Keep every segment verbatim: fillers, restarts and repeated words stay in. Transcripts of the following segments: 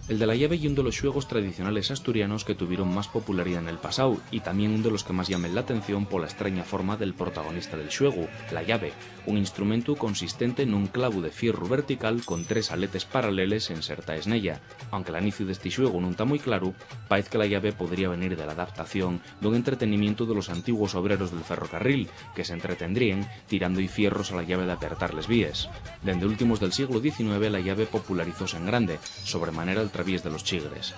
El de la llave ye ún de los xuegos tradicionales asturianos que tuvieron más popularidá nel pasáu y tamién ún de los que más llamen l'atención pola estraña forma del protagonista del xuegu, la llave, un instrumentu consistente nun clavu de fierru vertical con tres aletes paraleles ensertaes nella. Aunque l'aniciu d'esti xuegu nun ta mui claru, paez que la llave podría venir de l'adaptación d'un entretenimientu de los antiguos obreros del ferrocarril, que s'entretendríen tirando-y fierros a la llave d'apertar les víes. Dende últimos del sieglu diecinueve, la llave popularizóse en grande, sobremanera al traviés de los chigres.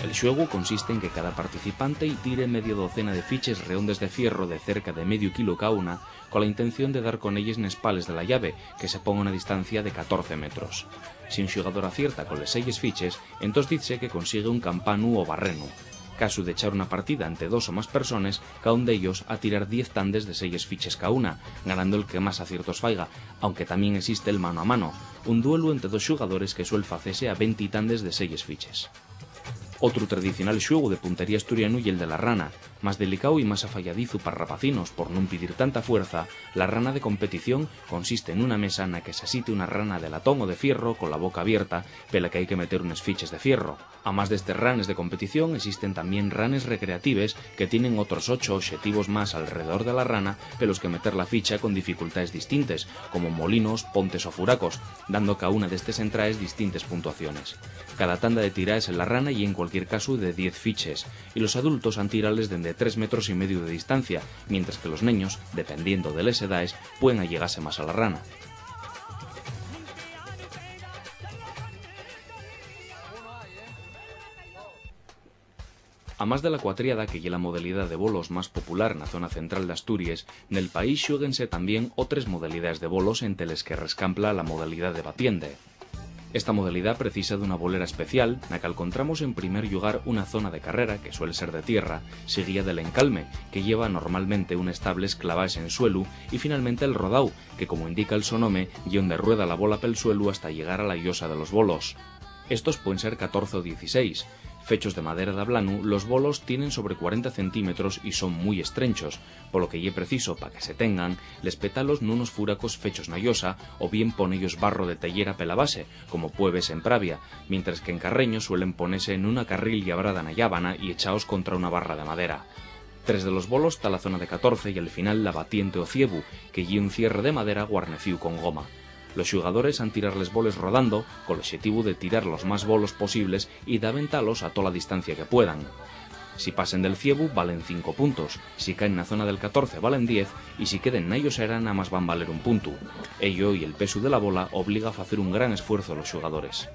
El xuegu consiste en que cada participante-y tire media docena de fiches reondes de fierro de cerca de mediu kilu cauna, cola intención de dar con elles nes pales de la llave, que se pon a una distancia de catorce metros. Si un xugador acierta coles seyes fiches, entós dizse que consigue un campanu o barrenu. Casu d'echar una partida ente dos o más persones, caún d'ellos ha tirar diez tandes de seyes fiches cauna, ganando el que más aciertos faiga, aunque tamién esiste el mano a mano, un duelu ente dos xugadores que suel facese a venti tandes de seyes fiches. Otru tradicional xuegu de puntería asturianu ye el de la rana. Más delicáu y más afayadizu pa rapacinos, por nun pidir tanta fuerza, la rana de competición consiste nuna mesa na que s'asite una rana de latón o de fierro cola boca abierta, pela que hai que meter unes fiches de fierro. Amás d'estes ranes de competición, esisten tamién ranes recreatives que tienen otros ocho oxetivos más alredor de la rana pelos que meter la ficha con dificultaes distintes, como molinos, pontes o furacos, dando a cauna d'estes entraes distintes puntuaciones. Cada tanda de tiraes en la rana ye en cualquier casu de diez fiches, y los adultos han tirales dende tres metros y mediu de distancia, mientres que los neños, dependiendo de les edaes, puen allegase más a la rana. Amás de la cuatriada, que ye la modalidá de bolos más popular na zona central d'Asturies, nel país xuéguense tamién otres modalidaes de bolos ente les que rescampla la modalidá de batiente. Esta modalidá precisa d'una bolera especial, na cal contramos en primer llugar una zona de carrera, que suel ser de tierra, siguía del encalme, que lleva normalmente unes tables clavaes en suelu, y finalmente el rodau, que, como indica'l so nome, ye onde rueda la bola pel suelu hasta llegar a la llosa de los bolos. Estos puen ser catorce o dieciséis. Fechos de madera d'ablanu, los bolos tienen sobre cuarenta centímetros y son mui estrenchos, polo que ye preciso, pa que se tengan, les petalos nunos furacos fechos na llosa, o bien ponellos barro de teyera pela base, como pue vese en Pravia, mientres que en Carreño suelen ponese nuna carril llabrada na llábana y echaos contra una barra de madera. Tres de los bolos ta la zona de catorce y al final la batiente o ciebu, que ye un cierre de madera guarnecíu con goma. Los xugadores han tirar les boles rodando, col oxetivu de tirar los más bolos posibles y daventalos a tola distancia que puedan. Si pasen del ciebu, valen cinco puntos, si caen na zona del catorce, valen diez, y si queden na llosera, namás van valer un puntu. Ello y el pesu de la bola obliga a facer un gran esfuerzu a los xugadores.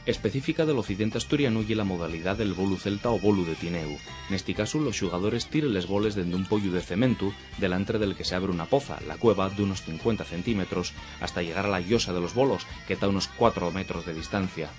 Específica del occidente asturianu ye la modalidá del bolu celta o bolu de tineu. Nesti casu, los xugadores tiren les boles dende un poyu de cementu, delantre del que se abre una poza, la cueva, d'unos cincuenta centímetros, hasta llegar a la llosa de los bolos, que ta a unos cuatro metros de distancia.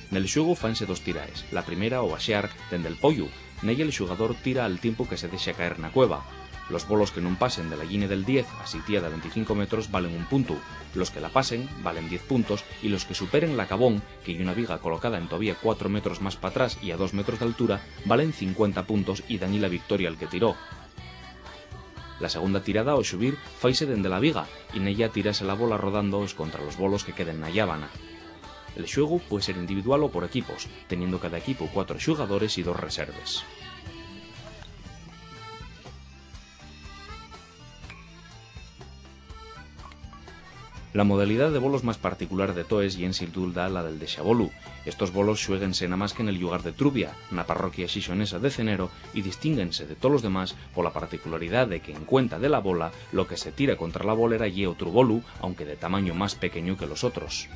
Nel xuegu fanse dos tiraes, la primera o baxear dende'l poyu, nella el xugador tira al tiempu que se dexa caer na cueva. Los bolos que nun pasen de la llinia del diez a sitiada a venticinco metros valen un puntu, los que la pasen valen diez puntos y los que superen la cabón, que ye una viga colocada entovía cuatro metros más p'atrás y a dos metros d'altura, valen cincuenta puntos y dan-y la victoria al que tiró. La segunda tirada, o xubir, faise dende la viga, y nella tirase la bola rodando escontra los bolos que queden na llábana. El xuegu pue ser individual o por equipos, teniendo cada equipu cuatro xugadores y dos reserves. La modalidá de bolos más particular de toes ye, ensin duda, la del dexabolu. Estos bolos xuéguense namás que nel llugar de Trubia, na parroquia xixonesa de Cenero, y distínguense de tolos demás pola particularidá de que, en cuenta de la bola, lo que se tira contra la bolera ye otru bolu, aunque de tamañu más pequeñu que los otros.